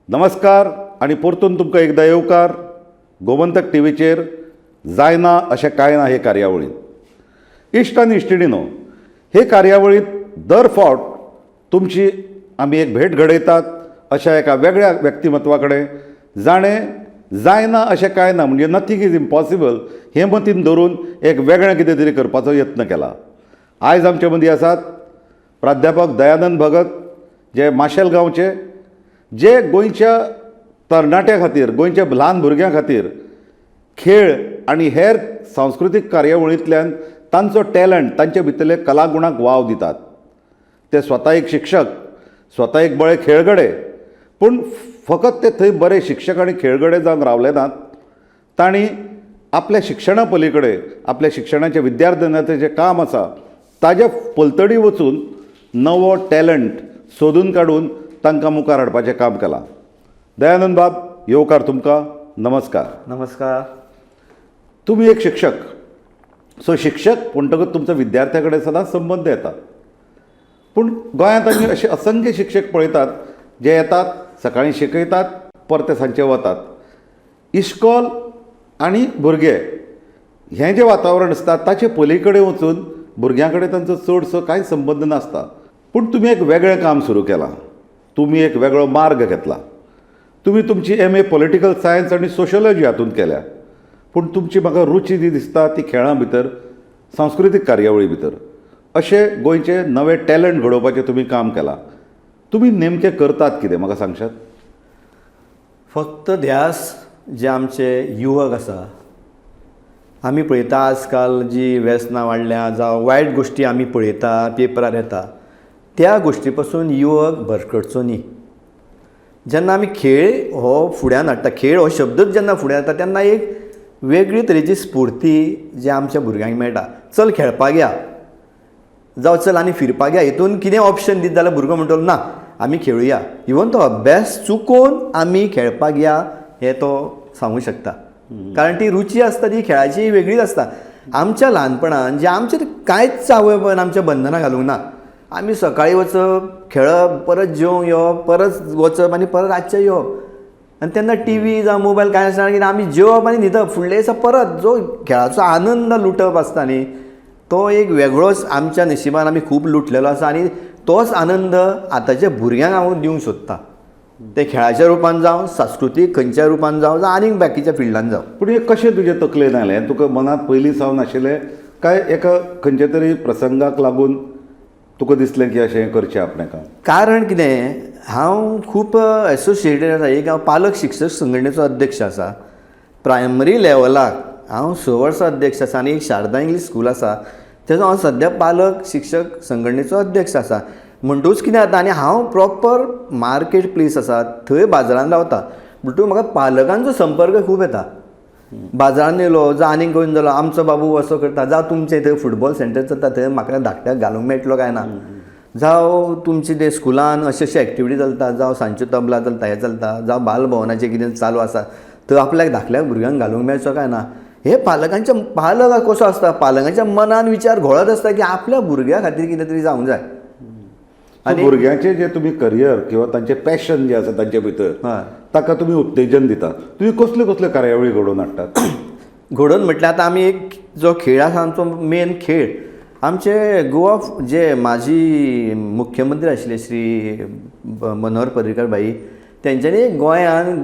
नमस्कार आनी परतून तुमकां एकदां येवकार गोमंतक टिवीचेर जायना अशें कांय ना हे कार्यावळींत. इश्ट आनी इश्टिणीनो, हे कार्यावळींत दर फावट तुमची आमी एक भेट घडयतात अशा एका वेगळ्या व्यक्तिमत्वा कडेन जाणें जायना अशें कांय ना, म्हणजे नथींग is impossible हें मतींत धरून एक वेगळें कितें तरी करपाचो यत्न केला. आयज आमचे मदीं आसात प्राध्यापक दयानंद भगत, जे माशेल गांवचे, जे गोंयच्या तरणाट्या खातीर, गोंयच्या ल्हान भुरग्यां खातीर खेळ आनी हेर सांस्कृतीक कार्यावळींतल्यान तांचो टॅलंट, तांचे भितरले कलागुणाक वाव दितात. ते स्वता एक शिक्षक, स्वता एक बरे खेळगडे, पूण फकत ते थंय बरे शिक्षक आनी खेळगडे जावन रावले नात, तांणी आपल्या शिक्षणा पली कडेन आपल्या शिक्षणाचें विद्यार्थ्यांचें जें काम आसा ताज्या पलतडी वचून नवो टॅलंट सोदून काडून तांकां मुखार हाडपाचें काम केलां. दयानंद बाब, येवकार तुमकां, नमस्कार. नमस्कार. तुमी एक शिक्षक, सो शिक्षक म्हणटकच तुमचो विद्यार्थ्यां कडेन सदांच संबंद येता. पूण गोंयांत आमी अशे असंख्य शिक्षक पळयतात जे येतात, सकाळीं शिकयतात, परते सांजचे वतात. इश्कोल आनी भुरगे हें जें वातावरण आसता ताचे पली कडेन वचून भुरग्यां कडेन तांचो चडसो कांय संबंद नासता. पूण तुमी एक वेगळें काम सुरू केलां, तुमी एक वेगळो मार्ग घेतला. तुमी तुमची एम ए पॉलिटिकल सायन्स आनी सोशयोलॉजी हातूंत केल्या, पूण तुमची म्हाका रुची जी दिसता ती खेळां भितर, सांस्कृतीक कार्यावळी भितर. अशें गोंयचे नवे टॅलंट घडोवपाचें तुमी काम केलां. तुमी नेमकें करतात कितें म्हाका सांगशात? फक्त ध्यास जे आमचे युवक आसा, आमी पळयता आजकाल जी व्यसनां वाडल्या जावं वायट गोश्टी आमी पळयता, पेपरार येता, त्या गोश्टी पासून युवक भरकटचो न्ही. जेन्ना आमी खेळ हो फुड्यान हाडटा, खेळ हो शब्दच जेन्ना फुड्यान हाडटा तेन्ना एक वेगळी तरेची स्फुर्ती जी आमच्या भुरग्यांक मेळटा. चल खेळपाक या, जावं चल आनी फिरपाक या, हितून कितें ऑप्शन दित जाल्यार भुरगो म्हणटलो ना आमी खेळुया. इवन तो अभ्यास चुकोवन आमी खेळपाक या हें तो सांगूंक शकता, कारण ती रुची आसता ती खेळाची वेगळीच आसता. आमच्या ल्हानपणान जे आमचे कांयच आवय बापायन आमच्या बंधनां घालूंक ना. आमी सकाळीं वचप, खेळप, परत जेवंक येवप, परत वचप आनी परत रातचें येवप. आनी तेन्ना टी व्ही जावं मोबायल कांय आसना की आमी जेवप आनी न्हिदप. फुडले दिसा परत जो खेळाचो आनंद लुटप आसता न्ही तो एक वेगळोच आमच्या नशिबान आमी खूब लुटलेलो आसा आनी तोच आनंद आतांच्या भुरग्यांक हांव दिवंक सोदतां, ते खेळाच्या रुपान जावं, सांस्कृतीक खंयच्या रुपान जावं, जावं आनीक बाकीच्या फिल्डान जावं. पूण हें कशें तुजे तकलेन आयलें? तुका मनांत पयलीं सावन आशिल्लें काय एका खंयच्या तरी प्रसंगाक लागून तुका दिसलें की अशें करचें आपणें काम? कारण कितें, हांव खूब एसोसिएटेड आसा. एक हांव पालक शिक्षक संघटनेचो अध्यक्ष आसा. प्रायमरी लेवलाक हांव 6 वर्सां अध्यक्ष आसा आनी एक शारदा इंग्लीश स्कूल आसा तेजो हांव सद्या पालक शिक्षक संघटनेचो अध्यक्ष आसा. म्हणटूच कितें जाता, आनी हांव प्रॉपर मार्केट प्लेस आसा थंय बाजारान रावता, म्हणटूच म्हाका पालकांचो संपर्क खूब येता. बाजारान येयलो जावं आनीक खंय जालो, आमचो बाबू असो करता, जावं तुमचें थंय फुटबॉल सेंटर चलता थंय म्हाका धाकट्याक घालूंक मेळटलो काय ना, जावं तुमचे ते स्कुलान अशें अशें एक्टिविटी चलता, जावं सांजच्यो तबला चलता, हें चलता, जावं बालभवनाचें कितें चालू आसा थंय आपल्याक धाकल्या भुरग्यांक घालूंक मेळचो काय ना. हे पालकांच्या, पालक कसो आसता, पालकांच्या मनान विचार घोळत आसता की आपल्या भुरग्या खातीर कितें तरी जावंक जाय. आनी भुरग्यांचें जें तुमी करियर किंवा तांचें पॅशन जें आसा तांचे भितर ताका तुमी उत्तेजन दिता. तुमी कसल्यो कसल्यो कार्यावळी घडोवन हाडटात? घडोवन म्हटल्यार आतां आमी एक जो खेळ आसा आमचो मेन खेळ आमचे गोवा जे माजी मुख्यमंत्री आशिल्ले श्री मनोहर पर्रीकर भाई, तेंच्यांनी गोंयान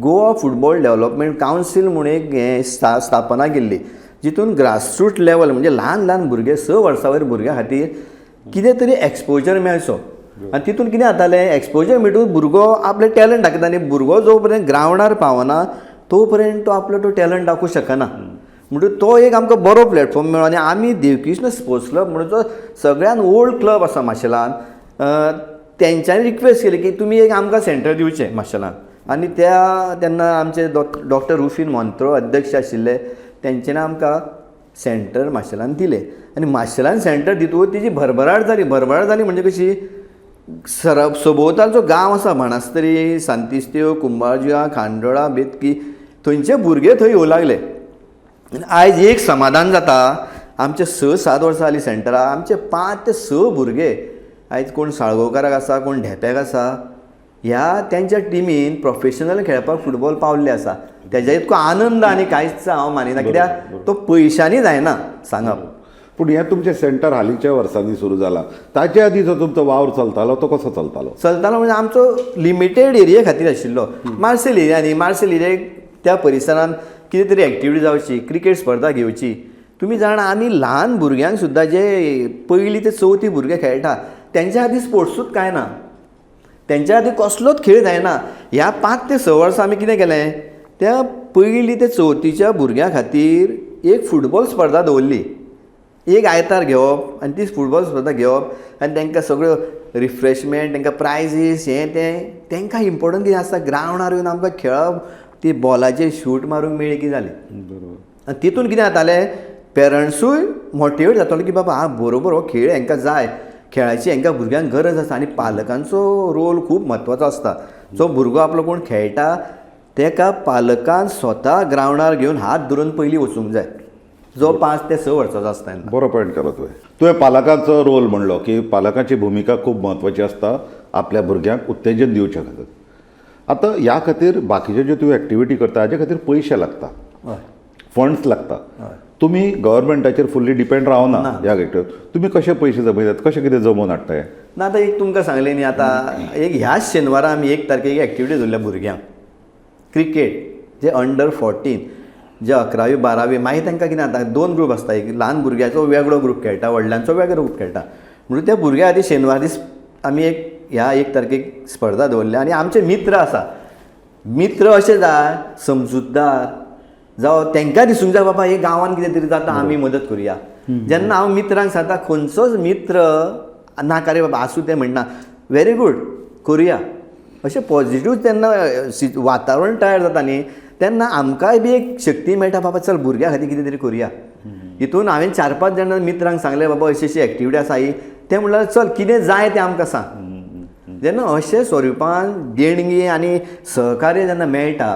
गोवा फुटबॉल डेवलपमेंट कावन्सील म्हूण एक हें स्थापना केल्ली, जितून ग्रासरूट लेवल म्हणजे ल्हान ल्हान भुरगे 6 वर्सां वयर भुरग्यां खातीर कितें तरी एक्सपोजर मेळचो. आनी तितून कितें जातालें, एक्सपोजर मेळटूच भुरगो आपलें टॅलंट दाखयता आनी भुरगो जो पर्यंत ग्रावंडार पावना तो पर्यंत तो आपलो तो टॅलंट दाखोवंक शकना. म्हणटकूच तो एक आमकां बरो प्लॅटफॉर्म मेळ्ळो. आनी आमी देवकृष्ण स्पोर्ट्स क्लब म्हणून जो सगळ्यान ओल्ड क्लब आसा माशेलान, तेंच्यांनी रिक्वेस्ट केली की तुमी एक आमकां सेंटर दिवचें माशेलान. आनी त्या तेन्ना आमचे डॉक्टर रुफीन मोंत्रो अध्यक्ष आशिल्ले, तेंच्यांनी आमकां सेंटर माशेलान दिलें. आनी माशेलान सेंटर दितकूच तेजी भरभराट जाली. भरभराट जाली म्हणजे कशी, सभोवतालचो गांव आसा बाणस्तारी, सांतिस्त्यो, कुंभारजुआ, खांडोळा, बेतकी, थंयचे भुरगे थंय येवं लागले. आनी आयज एक समाधान जाता, आमचे 6-7 वर्सां जालीं सेंटराक, आमचे 5 ते 6 भुरगे आयज कोण साळगांवकाराक आसा, कोण धेंप्याक आसा, ह्या तेंच्या टिमीन प्रोफेशनल खेळपाक फुटबॉल पावल्ले आसा. तेज्या इतको आनंद आनी कांयच हांव मानिना, कित्याक तो पयशांनी जायना सांगप. पूण हें तुमचें सेंटर हालींच्या वर्सांनी सुरू जालां, ताचे आदीं जो तुमचो वावर चलतालो तो कसो चलतालो? चलतालो म्हणजे आमचो लिमिटेड एरिये खातीर आशिल्लो. मार्सेल एरिया न्ही, मार्सेल एरियेक त्या परिसरांत कितें तरी एक्टिविटी जावची, क्रिकेट स्पर्धा घेवची. तुमी जाणा आमी ल्हान भुरग्यांक सुद्दां जे पयली ते चवथी भुरगे खेळटा तेंच्या खातीर स्पोर्ट्सूच कांय ना, तेंच्या खातीर कसलोच खेळ जायना. ह्या 5 ते 6 वर्सां आमी कितें केलें, त्या पयली ते चवथीच्या भुरग्यां खातीर एक फुटबॉल स्पर्धा दवरली. एक आयतार घेवप आनी ती फुटबॉल स्पर्धा घेवप आनी तांकां सगळ्यो रिफ्रेशमेंट, तांकां प्रायजीस, हें तें. तांकां इम्पोर्टंट कितें आसता, ग्रावंडार येवन आमकां खेळप, ती बॉलाचेर शूट मारूंक मेळ्ळी की जालें. आनी तितून कितें जातालें, पेरंट्सूय मोटिवेट जातालो की बाबा हा बरोबर हो खेळ हांकां जाय, खेळाची हांकां भुरग्यांक गरज आसा. आनी पालकांचो रोल खूब म्हत्वाचो आसता. जो भुरगो आपलो कोण खेळटा तेका पालकान स्वता ग्रावंडार घेवन हात धरून पयलीं वचूंक जाय, जो 5 ते 6 वर्सांचो आसता तेन्ना. बरो पॉयंट केलो तुवें. तुवें पालकांचो रोल म्हणलो की पालकांची भुमिका खूब म्हत्वाची आसता आपल्या भुरग्यांक उत्तेजन दिवच्या खातीर. आतां ह्या खातीर बाकीच्यो ज्यो तुवें एक्टिविटी करता हाजे खातीर पयशे लागता, फंड्स लागता. तुमी गव्हर्मेंटाचेर फुल्ली डिपेंड रावना ह्या एक्टिविटी. तुमी कशे पयशे जमयतात, कशें कितें जमोवन हाडटा? ना आतां एक तुमकां सांगलें न्ही, आतां एक ह्याच शेनवारा आमी 1 तारखेक एक्टिविटी दवरल्या भुरग्यांक, क्रिकेट जे अंडर 14 जे 11वी 12वी. मागीर तांकां कितें जाता, 2 ग्रूप आसता, एक ल्हान भुरग्याचो वेगळो ग्रूप खेळटा, व्हडल्यांचो वेगळो ग्रूप खेळटा. म्हणून त्या भुरग्यां खातीर शेनवार दीस आमी एक ह्या 1 तारखेक स्पर्धा दवरल्या. आनी आमचे मित्र आसा, मित्र अशे जाय समजूतदार, जावं तांकां दिसूंक जाय बाबा हे गांवांत कितें तरी जाता, आमी मदत करुया. जेन्ना हांव मित्रांक सांगता, खंयचोच मित्र नाका रे बाबा आसूं तें म्हणना, व्हेरी गूड करुया, अशें पॉझिटीव तेन्ना वातावरण तयार जाता न्ही, तेन्ना आमकांय बी एक शक्ती मेळटा बाबा चल भुरग्यां खातीर कितें तरी करुया. हितून हांवें 4-5 जाणां मित्रांक सांगलें बाबा अशी अशी एक्टिविटी आसा ही, तें म्हणल्यार चल कितें जाय तें आमकां सांग. जेन्ना अशें स्वरुपान देणगी आनी सहकार्य जेन्ना मेळटा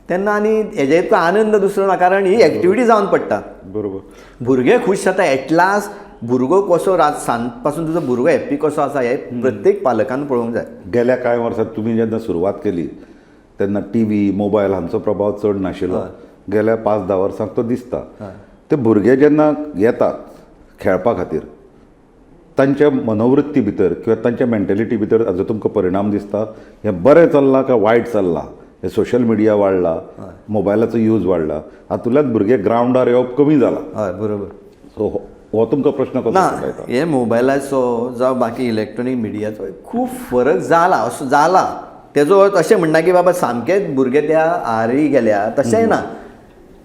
तेन्ना आनी हेजे इतको आनंद दुसरो ना, कारण ही एक्टिविटी जावन पडटा. बरोबर, भुरगे खूश जाता. एटलास्ट भुरगो कसो रात सांज पासून तुजो भुरगो हॅप्पी कसो आसा हें प्रत्येक पालकान पळोवंक जाय. गेल्या कांय वर्सां तुमी जेन्ना सुरवात केली तेन्ना टी व्ही, मोबायल हांचो प्रभाव चड नाशिल्लो. गेल्या 5-10 वर्सांक तो दिसता. ते भुरगे जेन्ना येतात खेळपा खातीर तांच्या मनोवृत्ती भितर किंवा तांच्या मेंटेलिटी भितर हाजो तुमकां परिणाम दिसता? हें बरें चल्लां काय वायट चल्लां? हे सोशल मिडिया वाडला, मोबायलाचो यूज वाडला, हातूंतल्यान भुरगे ग्रावंडार येवप कमी जाला. हय बरोबर. सो हो तुमकां प्रश्न कसो ना, सुटायता? हे मोबायलाचो जावं बाकी इलेक्ट्रॉनीक मिडियाचो खूब फरक जाला, असो जाला. तेजो अर्थ अशें म्हणना की बाबा सामकेच भुरगे त्या आरी गेल्या, तशेंय ना.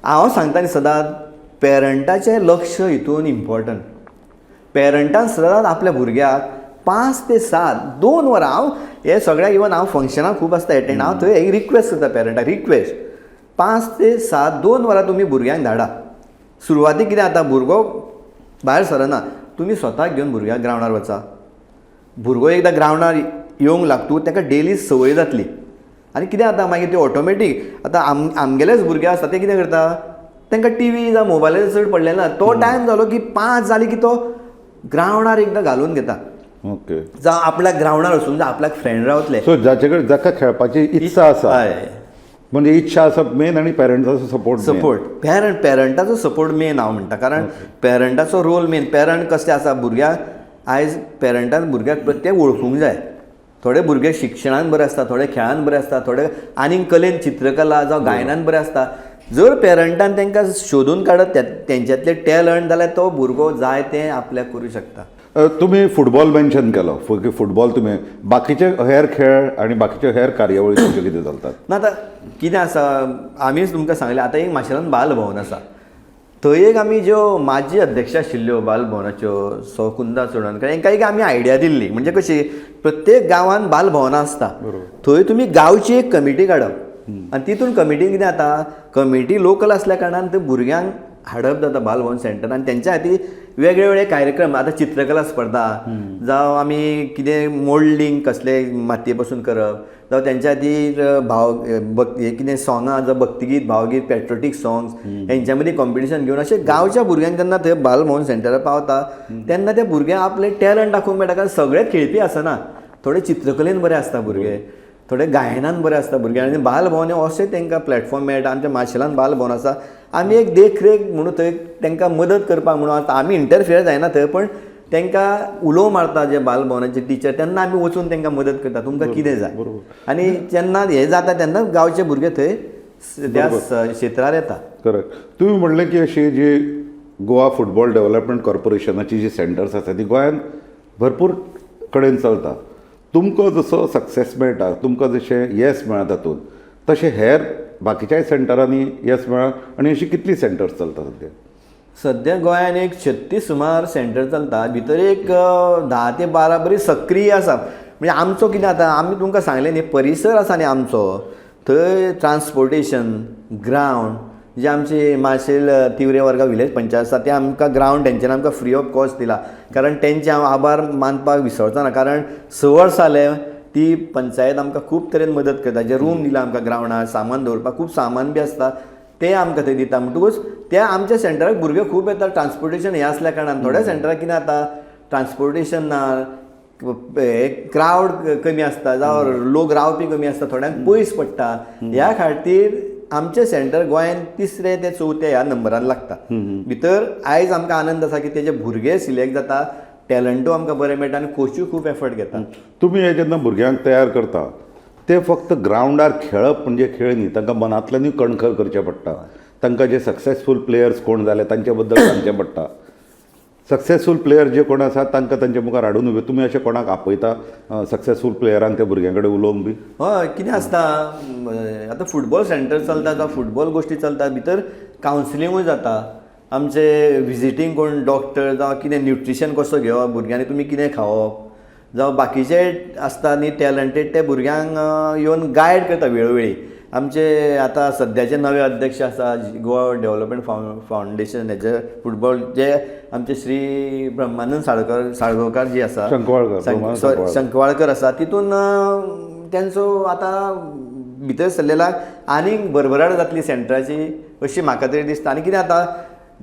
हांव सांगता न्ही सदांच, पेरंटाचें लक्ष हितून इम्पॉर्टंट. पेरंटान सदांच आपल्या भुरग्याक 5 ते 7 2 वरां, हांव हे सगळ्याक इवन हांव फंक्शनाक खूब आसता एटेंड, हांव थंय एक रिक्वेस्ट करता पेरंटाक, रिक्वेस्ट 5 ते 7 2 वरां तुमी भुरग्यांक धाडा. सुरवातीक कितें जाता, भुरगो भायर सरना, तुमी स्वताक घेवन भुरग्याक ग्रावंडार वचा. भुरगो एकदां ग्रावंडार येवंक लागतू ताका डेली संवय जातली. आनी कितें जाता मागीर ती ऑटोमॅटीक आतां आमगेलेच भुरगे आसता ते कितें करता, तांकां टी व्ही जावं मोबायलाचेर चड पडलें ना, तो टायम जालो की 5 जाली की तो ग्रावंडार एकदां घालून घेता. ओके, जावं आपल्याक ग्रावंडार वचूंक जाय, आपल्याक फ्रेंड रावतले. सो जाचे कडेन जाका खेळपाची इत्सा आसा, म्हणजे इच्छा आसप मेन आनी पेरंट्साचो सपोर्ट. सपोर्ट पेरंटाचो सपोर्ट मेन हांव म्हणटा, कारण पेरंटाचो रोल मेन. पेरंट कसले आसा भुरग्यांक, आयज पेरंटान भुरग्याक प्रत्येक वळखूंक जाय. थोडे भुरगे शिक्षणान बरे आसता, थोडे खेळान बरे आसता, थोडे आनीक कलेन चित्रकला जावं गायनान बरे आसता. जर पेरंटान तांकां शोधून काडत तेंच्यांतले टॅलंट जाल्यार तो भुरगो जाय तें आपल्याक करूं शकता. तुमी फुटबॉल मेन्शन केलो, फुटबॉल तुमी बाकीचे हेर खेळ आनी बाकीचे हेर कार्यावळी तुमच्यो कितें चलतात? ना आतां कितें आसा, आमीच तुमकां सांगलें, आतां एक माशेलान बाल भवन आसा, थंय एक आमी ज्यो माजी अध्यक्ष आशिल्ल्यो बाल भवनाच्यो सो कुंदा चोडणकर, हेंकां एक आमी आयडिया दिल्ली. म्हणजे कशी, प्रत्येक गांवांत बाल भवनां आसता, थंय तुमी गांवची एक कमिटी काडप आनी तितून कमिटीन कितें जाता, कमिटी लोकल आसल्या कारणान ते भुरग्यांक हाडप जाता बाल भवन सेंटर आनी तेंच्या खातीर वेगळे वेगळे कार्यक्रम, आतां चित्रकला स्पर्धा जावं आमी कितें मोल्डींग कसले मातये पसून करप, जावं तेंच्या खातीर भाव भक्ती कितें सोंगां जावं भक्तिगीत भावगीत पेट्रोटीक सोंग्स हेंच्या मदीं कॉम्पिटिशन घेवन अशें गांवच्या भुरग्यांक जेन्ना थंय बाल भवन सेंटरार पावता तेन्ना त्या भुरग्यांक आपलें टॅलंट दाखोवंक मेळटा. कारण सगळेच खेळपी आसना, थोडे चित्रकलेन बरे आसता भुरगे, थोडे गायनान बरे आसता भुरगे आनी बालभवन हें अशें तांकां प्लॅटफॉर्म मेळटा. आमच्या माशेलान बालभवन आसा, आमी एक देखरेख म्हणून थंय तांकां मदत करपाक म्हणून आतां आमी इंटरफियर जायना थंय, पण तांकां उलो मारता जे बालभवनाचे टिचर, तेन्ना आमी वचून तांकां मदत करता, तुमकां कितें जाय. आनी जेन्ना हें जाता तेन्ना गांवचे भुरगे थंय त्या क्षेत्रार येता. करेक्ट. तुमी म्हणलें की अशी जी गोवा फुटबॉल डेव्हलपमेंट कॉर्पोरेशनाची जी सेंटर्स आसा ती गोंयांत भरपूर कडेन चलता. तुमकां जसो सक्सेस मेळटा, तुमकां जशें येस मेळ्ळां तातूंत, तशें हेर बाकीच्याय सेंटरांनी येस मेळ्ळां आनी अशीं कितलीं सेंटर्स चलता सद्या? सद्या गोंयान एक 36 सुमार सेंटर चलता, भितर एक 10 ते 12 बरी सक्रीय आसा. म्हणजे आमचो कितें आतां आमी तुमकां सांगलें न्ही, परिसर आसा न्ही आमचो, थंय ट्रान्सपोर्टेशन ग्रावंड जे आमचे माशेल तिवरे वर्गा विलेज पंचायत आसा ते आमकां ग्रावंड तेंच्यानी आमकां फ्री ऑफ कॉस्ट दिला, कारण तेंचे हांव आभार मानपाक विसरचो ना, कारण 6 वर्सां जालें ती पंचायत आमकां खूब तरेन मदत करता. जे रूम दिला आमकां ग्रावंडार सामान दवरपाक, खूब सामान बी आसता तें आमकां थंय दिता. म्हणटकूच त्या आमच्या सेंटराक भुरगे खूब येता. ट्रान्सपोर्टेशन हें आसल्या कारणान थोड्या सेंटराक कितें जाता, ट्रान्सपोर्टेशन ना, क्रावड कमी आसता, जावं लोक रावपी कमी आसता, थोड्यांक पयस पडटा. ह्या खातीर आमचें सेंटर गोंयांत 3रे ते 4थ्या ह्या नंबरान लागता. भितर आयज आमकां आनंद आसा की तेजे भुरगे सिलेक्ट जाता, टॅलंटूय आमकां बरें मेळटा आनी कोचूय खूब एफर्ट घेता. तुमी हे जेन्ना भुरग्यांक तयार करता ते फक्त ग्रावंडार खेळप म्हणजे खेळ न्ही, तांकां मनांतल्यानूय कणखर करचें पडटा. तांकां जे सक्सेसफूल प्लेयर्स कोण जाले तांचे बद्दल सांगचें पडटा. सक्सेसफूल प्लेयर जे कोण आसात तांकां तांचे मुखार हाडून उबे, तुमी अशें कोणाक आपयता सक्सेसफूल प्लेयरांक त्या भुरग्यां कडेन उलोवंक बी? हय, कितें आसता आतां फुटबॉल सेंटर चलता जावं फुटबॉल गोश्टी चलता, भितर कावन्सिलिंगूय जाता. आमचे विजिटींग कोण डॉक्टर जावं कितें न्युट्रिशन कसो घेवप भुरग्यांनी, तुमी कितें खावप जावं बाकीचे आसता न्ही टॅलंटेड ते भुरग्यांक येवन गायड करता वेळोवेळी. आमचे आतां सद्याचे नवे अध्यक्ष आसा गोवा डेव्हलपमेंट फावंडेशन हेजे फुटबॉल, जे आमचे श्री ब्रह्मानंद साळगांवकार जी आसा, शंखवाळकर, शंखवाळकर आसा, तितून तेंचो आतां भितर सरलेला आनीक भरभराट जातली सेंटराची अशी म्हाका तरी दिसता. आनी कितें आतां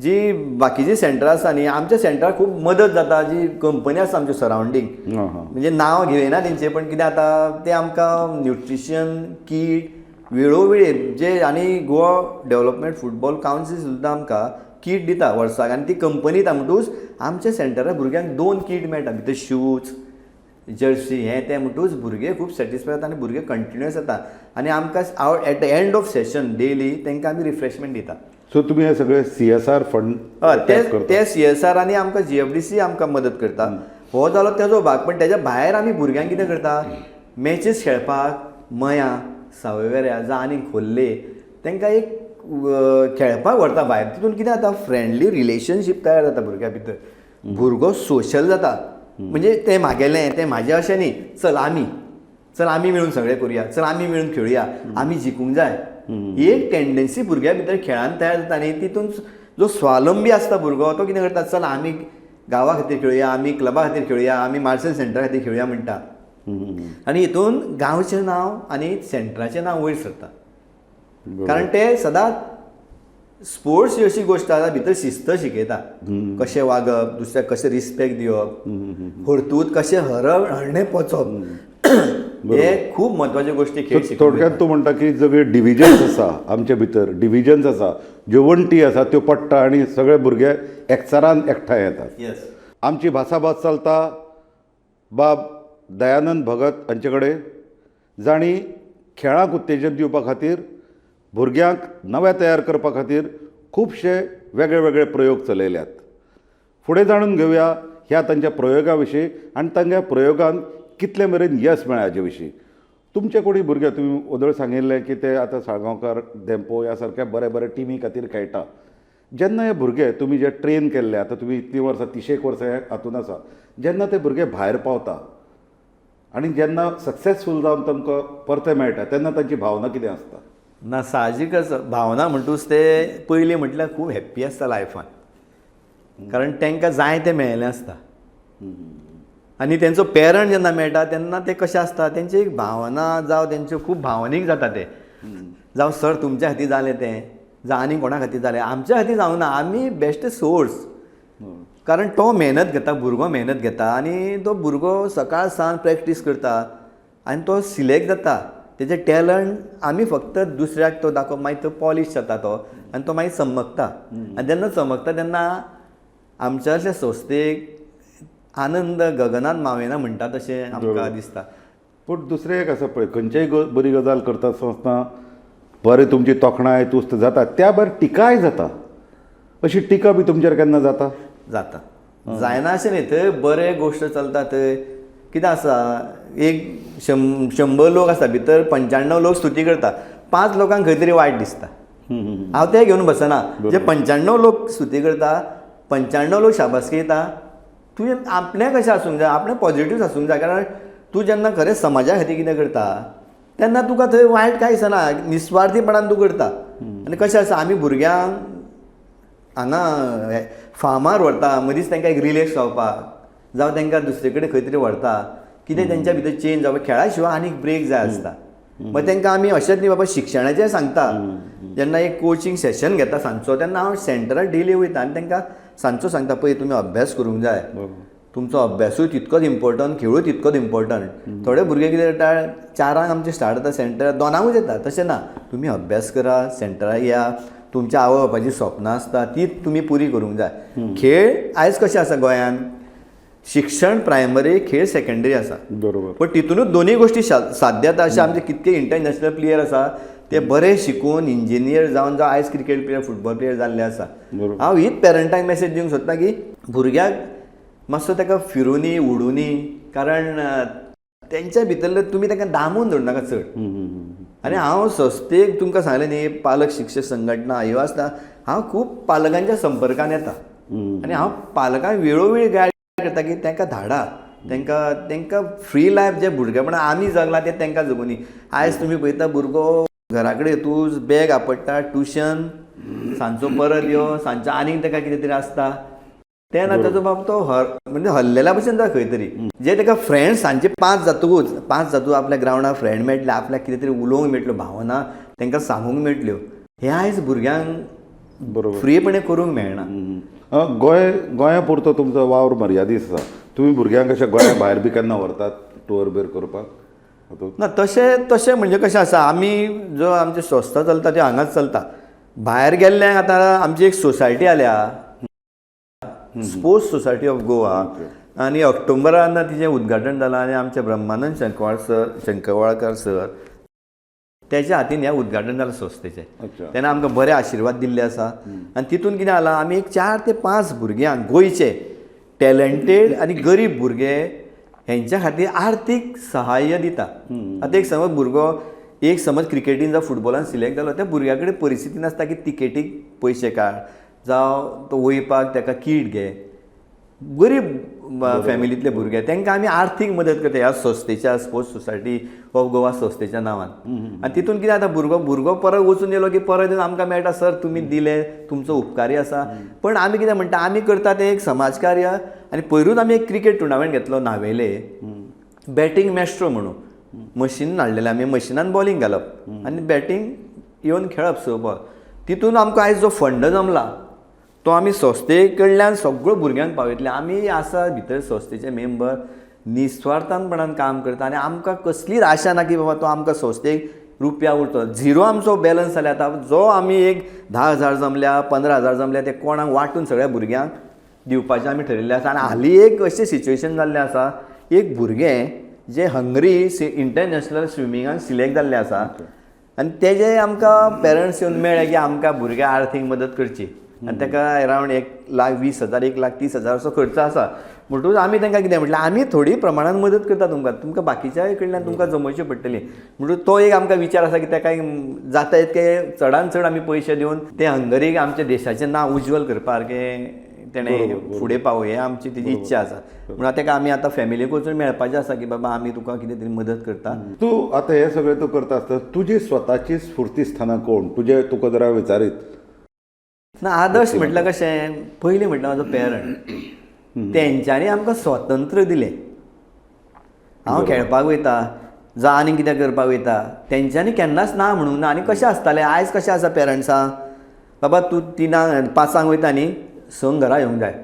जी बाकीची सेंटरां आसा न्ही, आमच्या सेंटराक खूब मदत जाता. जी कंपनी आसा आमच्या सरावंडींग, म्हणजे नांव घेयना तेंचें, पण कितें आतां ते आमकां न्युट्रिशन कीट वेळोवेळी जे, आनी गोवा डेव्हलपमेंट फुटबॉल कावन्सील सुद्दां आमकां कीट दिता वर्साक, आनी ती कंपनी दिता. म्हणटकूच आमच्या सेंटरार भुरग्यांक 2 कीट मेळटा, भितर शूज जर्सी हें तें. म्हणटकूच भुरगे खूब सॅटिस्फाय जाता आनी भुरगे कंटिन्युअस जाता. आनी आमकां at the end of session daily तांकां आमी रिफ्रेशमेंट दिता. सो तुमी हे सगळे CSR fund ते CSR आनी आमकां GFDC आमकां मदत करता. हो जालो तेजो भाग, पण तेज्या भायर आमी भुरग्यांक कितें करता, मॅचीस खेळपाक मया सावयवेऱ्या जावं आनी खोल्ले तांकां एक खेळपाक व्हरता भायर. तितून कितें जाता, फ्रेंडली रिलेशनशीप तयार जाता भुरग्यां भितर. भुरगो सोशल जाता, म्हणजे तें म्हागेलें तें म्हाजें अशें न्ही, चल आमी, चल आमी मेळून सगळें करुया, चल आमी मेळून खेळुया, आमी जिखूंक जाय. ही एक टेंडन्सी भुरग्यां भितर खेळान तयार जाता. आनी तितून जो स्वावलंबी आसता भुरगो तो कितें करता, चल आमी गांवा खातीर खेळुया, आमी क्लबा खातीर खेळुया, आमी मार्सेल सेंटरा खातीर खेळुया म्हणटा. आनी हितून गांवचें नांव आनी सेंटराचें नांव वयर सरता, कारण ते सदांच स्पोर्ट्स ही अशी गोश्ट आसा भितर शिस्त शिकयता, कशें वागप, दुसऱ्याक कशें रिस्पेक्ट दिवप, हरतूत कशें हरप हरणें पचप, हे खूब म्हत्वाच्यो गोश्टी खेळ शिकून. थोडक्यात तूं म्हणटा की सगळे डिविजन्स आसा आमचे भितर, डिविजन्स आसा, ज्यो वण्टी आसा त्यो पडटा आनी सगळे भुरगे एकचारान एकठांय येतात. येस. आमची भासाभास चलता बाब दयानंद भगत हांचे कडेन, जांणी खेळाक उत्तेजन दिवपा खातीर, भुरग्यांक नवे तयार करपा खातीर खुबशे वेगळे वेगळे प्रयोग चलयल्यात. फुडें जाणून घेवया ह्या तांच्या प्रयोगा विशीं आनी तांच्या प्रयोगान कितले मेरेन येस मेळ्ळें हाजे विशीं. तुमचे कोणी भुरगे, तुमी ओदोळ सांगिल्लें की ते आतां साळगांवकार, धेंपो ह्या सारक्या बरे बरे टिमी खातीर खेळटा. जेन्ना हे भुरगे तुमी जे ट्रेन केल्ले, आतां तुमी इतलीं वर्सां, 30 वर्सां हे हातूंत आसा, जेन्ना ते भुरगे भायर पावता आनी जेन्ना सक्सेसफूल जावन तांकां परते मेळटा तेन्ना तांची भावना कितें आसता? ना, साहजीकच भावना म्हणटूच ते पयलीं म्हटल्यार खूब हॅप्पी आसता लायफान, कारण तांकां जाय तें मेळिल्लें आसता. आनी तेंचो पेरंट जेन्ना मेळटा तेन्ना ते कशें आसता, तेंची एक भावना जावं तेंच्यो खूब भावनीक जाता ते, जावं सर तुमच्या खातीर जालें तें, जावं आनी कोणा खातीर जालें, आमच्या खातीर जावं ना, आमी बेश्ट सोर्स. कारण तो मेहनत घेता, भुरगो मेहनत घेता आनी तो भुरगो सकाळ सांज प्रॅक्टीस करता, आनी तो सिलेक्ट जाता. तेजें टॅलंट आमी फक्त दुसऱ्याक तो दाखोवप, मागीर तो पॉलिश जाता तो आनी तो मागीर चमकता. आनी जेन्ना चमकता तेन्ना आमच्या अशे संस्थेक आनंद गगनात मावेना म्हणटा तशें आमकां दिसता. पूण दुसरें एक आसा पळय, खंयचेय बरी गजाल करता आसतना बरें तुमची तोखणाय तुस्त जाता, त्या भायर टिकाय जाता. अशी टिका बी तुमचेर केन्ना जाता? जाता, जायना अशें न्ही, थंय बरें गोश्ट चलता. थंय कितें आसा, एक 100 लोक आसता, भितर 95 लोक स्तुती करता, 5 लोकांक खंय तरी वायट दिसता. हांव तें घेवन बसना. जे 95 लोक स्तुती करता, 95 लोक शाबासकी दिता, तुवें आपणें कशें आसूंक जाय, आपणें पॉजिटीव आसूंक जाय. कारण तूं जेन्ना खरें समाजा खातीर कितें करता तेन्ना तुका थंय वायट कांय दिसना, निस्वार्थीपणान तूं करता. आनी कशें आसा, आमी भुरग्यांक हांगा फार्मार व्हरता, मदींच तांकां एक रिलॅक्स जावपाक, जावं तांकां दुसरे कडेन खंय तरी व्हरता, कितें तेंच्या भितर चेंज जावपाक खेळा शिवाय आनीक ब्रेक जाय आसता. मागीर तांकां आमी अशेंच न्ही बाबा शिक्षणाचें सांगता. जेन्ना एक कोचिंग सेशन घेता सांजचो तेन्ना हांव सेंटरार डेली वयता आनी तांकां सांजचो सांगता, पळय तुमी अभ्यास करूंक जाय, तुमचो अभ्यासूय तितकोच इम्पोर्टंट, खेळूय तितकोच इम्पोर्टंट. थोडे भुरगे कितें करता, 4 आमचें स्टार्ट जाता सेंटर, 2 येता. तशें ना, तुमी अभ्यास करा, सेंटरार या, तुमच्या आवय बापायची सपनां आसता ती तुमी पुरी करूंक जाय. खेळ आयज कशें आसा गोंयांत, शिक्षण प्रायमरी, खेळ सेकेंडरी आसा. बरोबर. पण तितूनच दोनूय गोश्टी साध्य जाता. अशे आमचे कितके इंटरनॅशनल प्लेयर आसा ते बरे शिकून इंजिनियर जावन जावं आयज क्रिकेट प्लेयर, फुटबॉल प्लेयर जाल्ले आसा. हांव हीच पेरंटांक मॅसेज दिवंक सोदता की भुरग्याक मातसो ताका फिरुनी उडुनी, कारण तेंच्या भितरले तुमी तांकां दामून दवरनाका नाका चड. आनी हांव संस्थेक तुमकां सांगलें न्ही, पालक शिक्षक संघटना ह्यो आसता, हांव खूब पालकांच्या संपर्कान येता आनी हांव पालकांक वेळोवेळी गायड करता की तांकां धाडा, तांकां फ्री लायफ जे भुरगेपणान आमी जगला तें तांकां जगुनी. आयज तुमी पळयता भुरगो घरा कडेन तूं बॅग आपडटा, ट्युशन, सांजचो परत यो, सांजचो आनीक ताका कितें तरी आसता. तेन्ना ताजो बाब तो म्हणजे हल्लेल्या भशेन जाता खंय तरी. जे ताका फ्रेंड्स सांजचे 5 जातकूच, 5 जातकूच आपल्या ग्रावंडार फ्रेंड मेळटले, आपल्याक कितें तरी उलोवंक मेळटल्यो, भावना तांकां सांगूंक मेळटल्यो. हें आयज भुरग्यांक फ्रीपणे करूंक मेळना. गोंया पुरतो तुमचो वावर मर्यादीत आसा. तुमी भुरग्यांक अशें गोंया भायर बी केन्ना व्हरतात टूर बीर करपाक? ना, तशें तशें म्हणजे कशें आसा, आमी जो आमची संस्था चलता ती हांगाच चलता. भायर गेल्ल्यांक आतां आमची एक सोसायटी आल्या, स्पोर्ट्स सोसायटी ऑफ गोवा, आनी ऑक्टोबरान तिचें उद्घाटन जालां आनी आमचे ब्रह्मानंद शंकवाळकार सर तेच्या हातीन हें उद्घाटन जालां संस्थेचें. तेन्ना आमकां बरे आशिर्वाद दिल्ले आसा. आनी तितून कितें जालां, आमी एक 4 ते 5 भुरग्यांक गोंयचे टॅलंटेड आनी गरीब भुरगे हेंच्या खातीर आर्थीक सहाय्य दिता. आतां एक समज भुरगो एक समज क्रिकेटीन जावं फुटबॉलान सिलेक्ट जालो, त्या भुरग्या कडेन परिस्थिती नासता की तिकेटीक पयशे काड जावं तो वयपाक ताका कीट घे. गरीब फॅमिलींतले भुरगे तांकां आमी आर्थीक मदत करता ह्या संस्थेच्या, स्पोर्ट्स सोसायटी ऑफ गोवा संस्थेच्या नांवान. आनी तितून कितें जाता, भुरगो परत वचून येयलो की परत येवन आमकां मेळटा, सर तुमी दिले, तुमचो उपकारी आसा. पण आमी कितें म्हणटा, आमी करता तें एक समाजकार्य. आनी पयरूच आमी एक क्रिकेट टुर्नामेंट घेतलो नावेले, बॅटींग मॅस्ट्रो म्हणून मशीन हाडलेलें आमी, मशिनान बॉलिंग घालप आनी बॅटींग येवन खेळप 6 बॉल. तितून आमकां आयज जो फंड जमला तो आमी संस्थे कडल्यान सगळ्यो भुरग्यांक पावयतले. आमी आसा भितर संस्थेचे मेंबर, निस्वार्थानपणान काम करता आनी आमकां कसलीच आशा ना की बाबा तो आमकां संस्थेक रुपया उरतलो. झिरो आमचो बॅलन्स जाल्यार आतां जो आमी एक 10,000 जमल्या, 15,000 जमल्या, ते कोणाक वांटून सगळ्या भुरग्यांक दिवपाचें आमी ठरयल्लें आसा. आनी हालीं एक अशें सिच्युएशन जाल्लें आसा, एक भुरगें जें हंगरी इंटरनॅशनल स्विमिंगाक सिलेक्ट जाल्लें आसा आनी तेजे आमकां पेरंट्स येवन मेळ्ळे की आमकां भुरग्यांक आर्थीक मदत करची आनी ताका अरावंड 1,20,000, 1,30,000 असो खर्च आसा. म्हणटकूच आमी तांकां कितें म्हटलें, आमी थोडी प्रमाणान मदत करता तुमकां, तुमकां बाकीच्या कडल्यान तुमकां जमोवची पडटली. म्हणटकूच तो एक आमकां विचार आसा की ताका जाता इतके चडान चड आमी पयशे दिवन ते हंगरीक आमच्या देशाचें नांव उज्वल करपा सारकें तेणें फुडें पावोवं, हें आमची तेजी इच्छा आसा. म्हणून ताका आमी आतां फॅमिलीक वचून मेळपाचें आसा की बाबा आमी तुका कितें तरी मदत करता. तूं आतां हें सगळें तूं करता आसतना तुजी स्वताची स्फुर्ती स्थानां कोण, तुजें तुका जरा विचारीत ना. आदर्श म्हटल्यार कशें, पयलीं म्हटल्यार म्हाजो पेरंट, तेंच्यांनी आमकां स्वातंत्र्य दिलें. हांव खेळपाक वयता जावं आनी कितें करपाक वयता, तेंच्यांनी केन्नाच ना म्हणूंक ना. आनी कशें आसतालें, आयज कशें आसा पेरंट्सांक, बाबा तूं 3-5 वयता न्ही, 6 घरा येवंक जाय.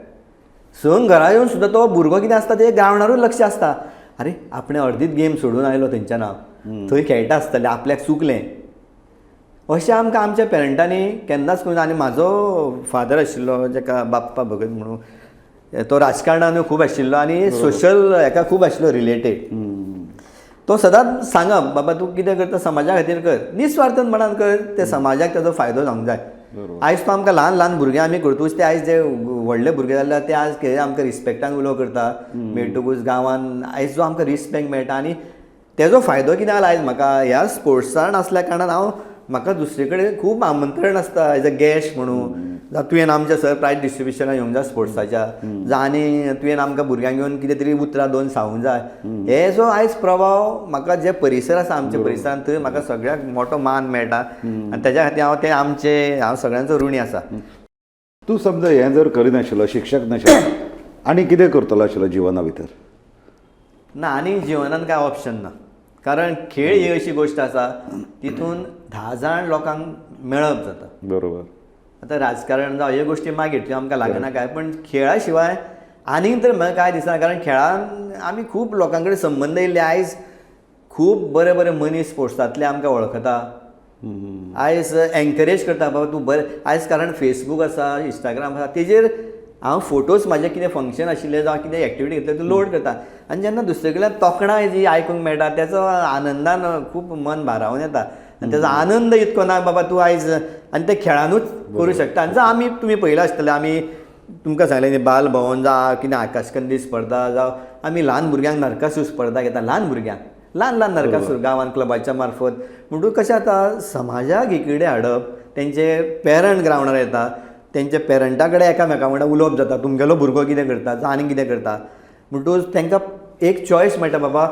6 घरा येवन सुद्दां तो भुरगो कितें आसता ते ग्रावंडारूच लक्ष आसता. अरे आपणें अर्दीच गेम सोडून आयलो थंयच्यान हांव थंय खेळटा आसतलें आपल्याक चुकलें अशें आमकां आमच्या पेरंटांनी केन्नाच करूं. आनी म्हाजो फादर आशिल्लो जेका बाप्पा भगत म्हणून, तो राजकारणानूय खूब आशिल्लो आनी सोशल हेका खूब आशिल्लो रिलेटेड. तो सदांच सांगप बाबा तूं कितें करता समाजा खातीर कर, निस्वार्थपणान कर, ते समाजाक ताजो फायदो जावंक जाय. आयज तो आमकां ल्हान ल्हान भुरगे आमी करतूच ते आयज जे व्हडले भुरगे जाल्या ते आज कितें आमकां रिस्पेक्टान उलो करता मेळटकूच गांवान. आयज जो आमकां रिस्पेक्ट मेळटा आनी तेजो फायदो कितें जाला आयज म्हाका ह्या स्पोर्ट्सान आसल्या कारणान हांव म्हाका दुसरे कडेन खूब आमंत्रण आसता एज अ गॅस्ट म्हणून. जावं तुवें आमच्या सर प्रायज डिस्ट्रिब्युशनाक येवंक जाय स्पोर्ट्साच्या, जावं आनी तुवें आमकां भुरग्यांक घेवन कितें तरी उतरां दोन सांगूंक जाय. हे जो आयज प्रभाव म्हाका जे परिसर आसा आमच्या परिसरांत थंय म्हाका सगळ्याक मोटो मान मेळटा आनी तेज्या खातीर हांव ते आमचे हांव सगळ्यांचो ऋणी आसा. तूं समजा हें जर करिनाशिल्लो, शिक्षक नाशिल्लो, आनी कितें करतलो आशिल्लो जिवना भितर? ना, आनी जिवनान कांय ऑप्शन ना, कारण खेळ ही अशी गोश्ट आसा तितून 10 जाण लोकांक मेळप जाता. बरोबर. आतां राजकारण जावं ह्यो गोश्टी मागीर त्यो आमकां लागना काय, पण खेळा शिवाय आनीक तर म्हाका कांय दिसना, कारण खेळान आमी खूब लोकां कडेन संबंद येयल्ले. आयज खूब बरे बरे मनीस स्पोर्ट्सांतले आमकां वळखता, आयज एनकरेज करता बाबा तूं बरें. आयज कारण फेसबूक आसा, इंस्टाग्राम आसा, तेजेर हांव फोटोज म्हाजे कितें फंक्शन आशिल्लें जावं कितें एक्टिविटी घेतली ते लोड करता आनी जेन्ना दुसरे कडल्यान तोखणाय जी आयकूंक मेळटा तेचो आनंदान खूब मन भारावन येता आनी तेजो आनंद इतको ना बाबा तूं आयज आनी ते खेळानूच करूं शकता. आनी जावं आमी तुमी पळयलां आसतलें, आमी तुमकां सांगलें न्ही बाल भवन जावं कितें आकाशकंदील स्पर्धा जावं आमी ल्हान भुरग्यांक नरकासूर स्पर्धा घेता, ल्हान भुरग्यांक ल्हान ल्हान नरकासूर गांवांत क्लबाच्या मार्फत. म्हणटकूच कशें जाता समाजाक एकीकडेन हाडप, तेंचे पेरंट ग्रावंडार येता, तेंच्या पेरंटा कडेन एकामेका वांगडा उलोवप जाता, तुमगेलो भुरगो कितें करता जावं आनीक कितें करता, म्हणटकूच तांकां एक चॉयस मेळटा बाबा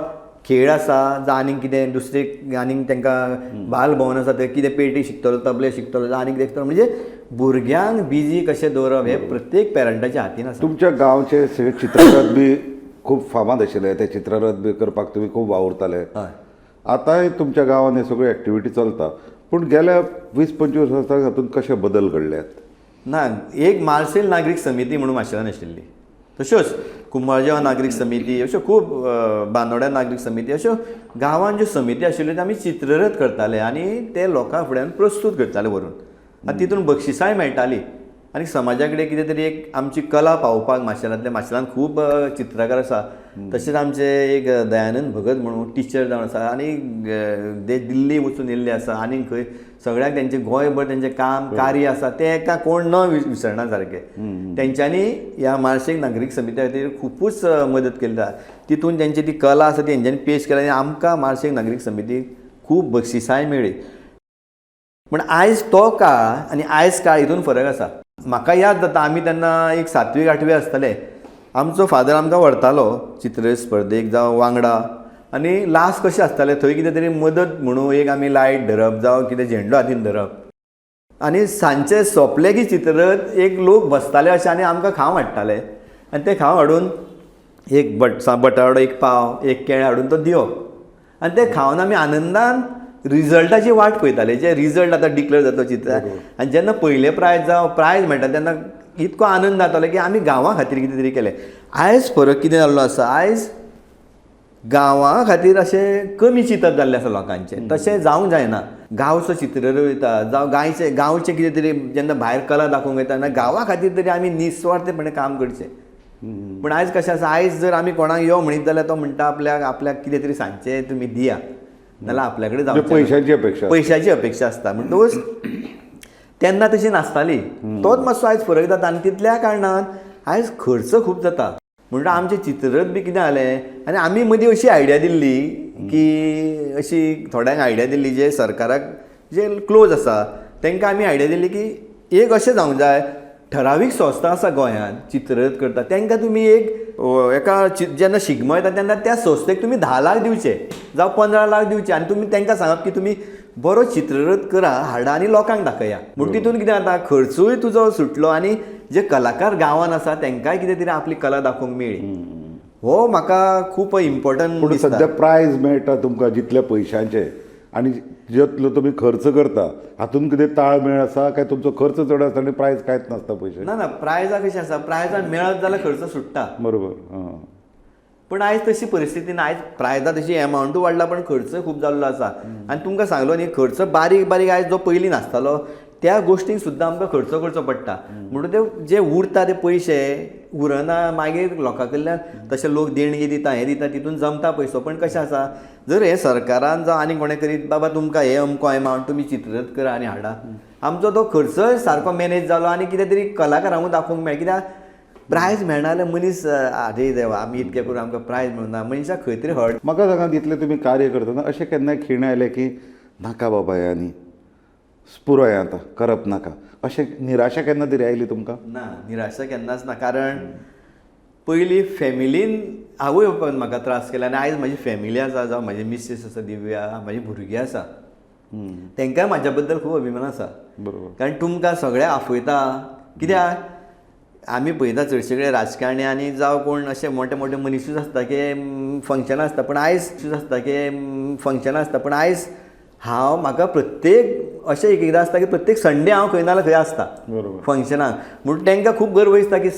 खेळ आसा जावं आनीक कितें दुसरें आनीक तांकां बाल भवन आसा थंय कितें पेटी शिकतलो, तबले शिकतलो जावं आनीक कितें शिकतलो. म्हणजे भुरग्यांक बिजी कशें दवरप हें प्रत्येक पेरंटाच्या हातीन आसा. तुमच्या गांवचे सगळे चित्ररथ बी खूब फामाद आशिल्ले, ते चित्ररथ बी करपाक तुमी खूब वावुरताले. हय. आतांय तुमच्या गांवांत हे सगळ्यो एक्टिविटी चलता, पूण गेल्या 20-25 वर्सां हातूंत कशे बदल घडल्यात? ना, एक मार्सेल नागरीक समिती म्हणून माशेलान आशिल्ली, तश्योच कुंभारजेवा नागरीक समिती, अश्यो खूब बांदोड्या नागरीक समिती, अश्यो गांवांत ज्यो समिती आशिल्ल्यो त्यो आमी चित्ररथ करताले आनी ते लोकां फुड्यान प्रस्तूत करताले व्हरून आनी तितून बक्षिसांय मेळटालीं आनी समाजा कडेन कितें तरी एक आमची कला पावोवपाक माशेलांतले, माशेलांत खूब चित्रकार आसा, तशेंच आमचे एक दयानंद भगत म्हणून टिचर जावन आसा आनी ते दिल्ली वचून येयल्ले आसा आनी खंय सगळ्याक तेंचें गोंयभर तेंचें काम कार्य आसा तें एका कोण न विसरना सारकें. तेंच्यांनी ह्या मार्सेल नागरीक समिती खातीर खुबूच मदत केल्ली आसा, तितून तेंची ती कला आसा ती तेंच्यांनी पेश केली आनी आमकां मार्सेल नागरीक समितीक खूब बक्षिसांय मेळ्ळी. पूण आयज तो काळ आनी आयज काळ हितून फरक आसा. म्हाका याद जाता आमी तेन्ना एक 7वी 8वी आसतले, आमचो फादर आमकां व्हरतालो चित्र स्पर्धेक जावं वांगडा, आनी लास्ट कशें आसतालें थंय कितें तरी मदत म्हणून एक आमी लायट धरप जावं कितें झेंडो हातीन धरप आनी सांजचे सोंपले की चित्ररथ एक लोक बसताले अशें आनी आमकां खावंक हाडटाले आनी ते खावंक हाडून एक बटाटो एक पाव एक केळें हाडून तो दिवप आनी ते खावन आमी आनंदान रिजल्टाची वाट पळयताले, जे रिजल्ट आतां डिक्लेर जातलो चित्र. आनी जेन्ना पयलें प्रायज जावं प्रायज मेळटा तेन्ना इतको आनंद जातालो की आमी गांवा खातीर कितें तरी केलें. आयज फरक कितें जाल्लो आसा, आयज गांवा खातीर अशें कमी चिंतप जाल्लें आसा लोकांचें, तशें जावंक जायना. गांवचो चित्ररथ वयता जावं गांवचें कितें तरी जेन्ना भायर कला दाखोवंक वयता तेन्ना गांवा खातीर तरी आमी निस्वार्थपणे काम करचें. पूण आयज कशें आसा, आयज जर आमी कोणाक यो म्हणीत जाल्यार तो म्हणटा आपल्याक आपल्याक कितें तरी सांगचें तुमी दिया, नाल्यार आपल्या कडेन जावचें ना. पयशांची अपेक्षा, पयशांची अपेक्षा आसता. म्हणटकूच तेन्ना तशी नासताली, तोच मातसो आयज फरक जाता आनी तितल्या कारणान आयज खर्च खूब जाता. म्हणटा आमचें चित्ररथ बी कितें जालें आनी आमी मदीं अशी आयडिया दिल्ली की अशी थोड्यांक आयडिया दिल्ली जे सरकाराक जे क्लोज आसा तांकां आमी आयडिया दिल्ली की एक अशें जावंक जाय, ठरावीक संस्था आसा गोंयांत चित्ररथ करता तांकां तुमी एक एका जेन्ना शिगमो येता तेन्ना त्या संस्थेक तुमी 10 लाख दिवचे जावं 15 लाख दिवचे आनी तुमी तांकां सांगप की तुमी बरो चित्ररथ करा हाडा आनी लोकांक दाखया. म्हूण तितून कितें जाता खर्चूय तुजो सुटलो आनी जे कलाकार गांवांत आसा तांकांय कितें तरी आपली कला दाखोवंक मेळ्ळी. हो म्हाका खूब इम्पोर्टंट पूण दिसता. सद्या प्रायज मेळटा तुमकां जितल्या पयशांचे आनी जितलो तुमी खर्च करता हातूंत कितें ताळमेळ आसा काय तुमचो खर्च चड आसता आनी प्रायज कांयच नासता पयशे? ना ना, प्रायजां कशें आसा, प्रायजां मेळत जाल्यार खर्च सुट्टा. बरोबर. पण आयज तशी परिस्थिती ना. आयज प्रायजा तशी एमावंटूय वाडला पण खर्च खूब जाल्लो आसा. आनी तुमकां सांगलो न्ही, खर्च बारीक बारीक आयज जो पयलीं नासतालो त्या गोश्टींक सुद्दां आमकां खर्च करचो पडटा. म्हणून ते जे उरता ते पयशे उरना, मागीर लोकां कडल्यान तशे लोक देणगी दिता, हें दिता, तितून जमता पयसो. पण कशें आसा, जर हें सरकारान जावं आनी कोणें करीत बाबा तुमकां हें अमको एमावंट तुमी चित्ररथ करा आनी हाडा, आमचो तो खर्च सारको मॅनेज जालो आनी कितें तरी कलाकारांकूय दाखोवंक मेळ्ळें. कित्याक प्रायज मेळना जाल्यार मनीस आरे देवा आमी इतकें करून आमकां प्रायज मेळना, मनशाक खंय तरी हर्ट. म्हाका सांगात, इतलें तुमी कार्य करतना अशें केन्नाय खीण आयले की नाका बाबा हें आनी पुरो हें आतां करप नाका, अशें निराशा केन्ना तरी आयली तुमकां? ना, निराशा केन्नाच ना. कारण पयलीं फॅमिलीन आवय बापायन म्हाका त्रास केले आनी आयज म्हाजी फॅमिली आसा, जावं म्हाजी मिसेस आसा दिव्या, म्हाजी भुरगीं आसा, तांकांय म्हाज्या बद्दल खूब अभिमान आसा. बरोबर. कारण तुमकां सगळ्यांक आफयता, कित्याक आमी पळयता चडशे कडेन राजकारणी आनी जावं कोण अशे मोटे मोटे मनिसूच आसता की फंक्शनां आसता, पण आयज आसता की फंक्शनां आसता, पण आयज हांव म्हाका प्रत्येक अशें एक एकदां आसता की प्रत्येक संडे हांव खंय ना जाल्यार खंय आसता फंक्शनाक. म्हणून तांकां खूब गर्व दिसता की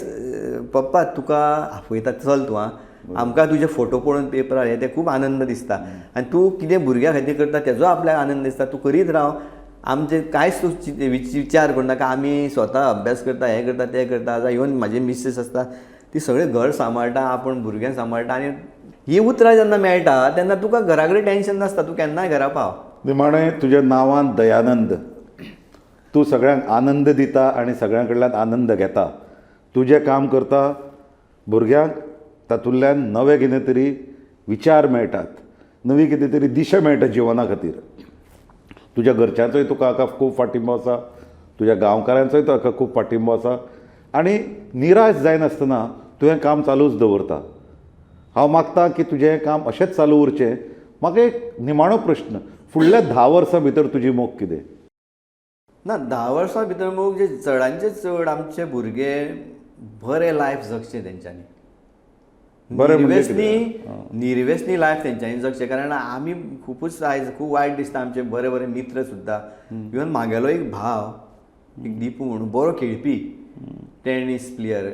पप्पा तुका आफयता, चल तूं आं, आमकां तुजे फोटो पळोवन पेपरार हे ते खूब आनंद दिसता आनी तूं कितें भुरग्यां खातीर करता तेजो आपल्याक आनंद दिसता, तूं करीत राव, आमचे कांयच तूं विचार करूं नाका, आमी स्वता अभ्यास करता, हें करता, तें करता. जावं इवन म्हाजी मिसेस आसता ती सगळें घर सांबाळटा, आपूण भुरग्यांक सांबाळटा. आनी ही उतरां जेन्ना मेळटा तेन्ना तुका घरा कडेन टेंशन नासता, तूं केन्नाय घरा पाव. निमाणें तुज्या नांवान दयानंद, तूं सगळ्यांक आनंद दिता आनी सगळ्यां कडल्यान आनंद घेता. तुजें काम करता, भुरग्यांक तातूंतल्यान नवे कितें तरी विचार मेळटात, नवी कितें तरी दिशा मेळटा जिवना खातीर. तुज्या घरच्यांचोय तुका हाका खूब फाटिंबो आसा, तुज्या गांवकारांचोय तुका खूब फाटिंबो आसा आनी निराश जायनासतना तुवें काम चालूच दवरता. हांव मागता की तुजें हें काम अशेंच चालू उरचें. म्हाका एक निमाणो प्रश्न, फुडल्या 10 वर्सां भितर तुजी मोख कितें? ना, 10 वर्सां भितर मोग जे चडांचे चड आमचे भुरगे बरें लायफ जगचें तेंच्यांनी, बरें म्हणजे निर्व्यसनी लायफ तेंच्यांनी जगचें. कारण आमी खुबूच आयज खूब वायट दिसता, आमचे बरे बरे मित्र सुद्दां, इवन म्हागेलो एक भाव एक दीपू म्हणून बरो खेळपी टेनीस प्लेयर,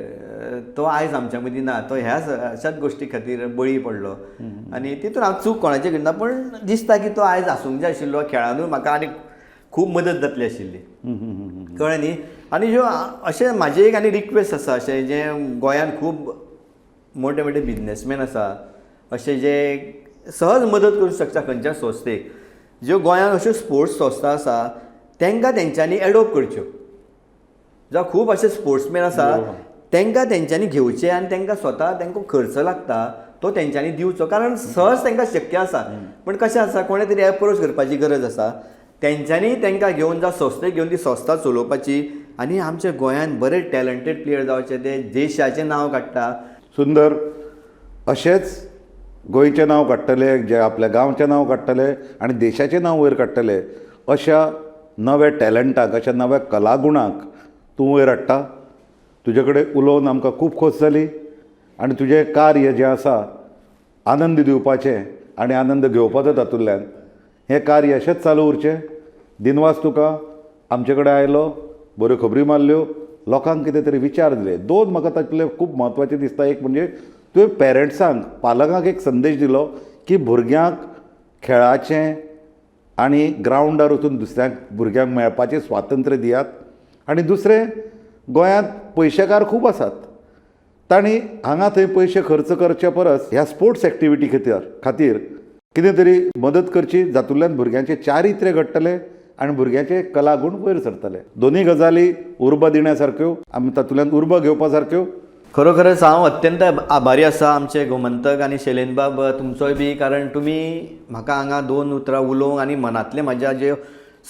तो आयज आमच्या मदीं ना, तो ह्या अशाच गोश्टी खातीर बळी पडलो. आनी तितून हांव चूक कोणाचें करना, पण दिसता की तो आयज आसूंक जाय आशिल्लो, खेळानूय म्हाका आनी खूब मदत जातली आशिल्ली, कळ्ळें न्ही. आनी ज्यो अशें म्हाजें एक आनी रिक्वेस्ट आसा, अशें जें गोंयांत खूब मोटे मोटे बिजनेसमॅन आसा, अशें जे सहज मदत करूंक शकता खंयच्या संस्थेक, ज्यो गोंयांत अश्यो स्पोर्ट्स संस्था आसा तांकां तेंच्यांनी एडोप्ट करच्यो. जावं खूब अशे स्पोर्ट्समॅन आसा तांकां तेंच्यांनी घेवचें आनी तांकां स्वता तांकां खर्च लागता तो तेंच्यांनी दिवचो, कारण सहज तांकां शक्य आसा. पण कशें आसा, कोणें तरी एप्रोच करपाची गरज आसा, तेंच्यांनी तांकां घेवन जावं संस्थेक घेवन ती संस्था चलोवपाची आनी आमच्या गोंयांत बरे टॅलंटेड प्लेयर जावचे, ते देशाचें नांव काडटा. सुंदर, अशेंच गोंयचें नांव काडटले, जे आपल्या गांवचें नांव काडटले आनी देशाचें नांव वयर काडटले, अशा नव्या टॅलंटाक, अशा नव्या कलागुणाक तूं वयर हाडटा. तुजे कडेन उलोवन आमकां खूब खोस जाली आनी तुजें कार्य जें आसा आनंद दिवपाचें आनी आनंद घेवपाचो तातूंतल्यान, हें कार्य अशेंच चालू उरचें. दिनवास तुका, आमचे कडेन आयलो, बऱ्यो खबरी मारल्यो, लोकांक कितें तरी विचार दिले. दोन म्हाका तातूंतले खूब म्हत्वाचे दिसता. एक म्हणजे तुवें पेरंट्सांक, पालकांक एक संदेश दिलो की भुरग्यांक खेळाचें आनी ग्रावंडार वचून दुसऱ्यांक भुरग्यांक मेळपाचें स्वातंत्र्य दियात. आनी दुसरें, गोंयांत पयशेकार खूब आसात, तांणी हांगा थंय पयशे खर्च करचे परस ह्या स्पोर्ट्स एक्टिविटी खातीर कितें तरी मदत करची, जातूंतल्यान भुरग्यांचें चारित्र्य घडटलें आनी भुरग्यांचे कलागूण वयर सरतले. दोनूय गजाली उर्बा दिण्या सारक्यो, आमी तातूंतल्यान उर्बा घेवपा सारक्यो. खरोखरच हांव अत्यंत आभारी आसा आमचे गोमंतक आनी शैलेंद्रबाब तुमचोय बी, कारण तुमी म्हाका हांगा दोन उतरां उलोवंक आनी मनांतलें म्हाज्या जे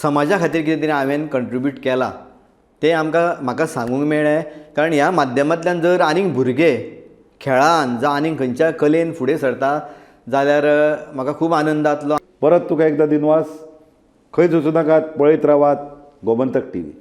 समाजा खातीर कितें तरी हांवें कंट्रिब्यूट केलां तें आमकां म्हाका सांगूंक मेळ्ळें. कारण ह्या माध्यमांतल्यान जर आनीक भुरगे खेळान जावं आनीक खंयच्या कलेन फुडें सरता जाल्यार म्हाका खूब आनंद जातलो. परत तुका एकदां दिनवास. खंयच वचूं नाकात, पळयत रावात गोमंतक टीव्ही.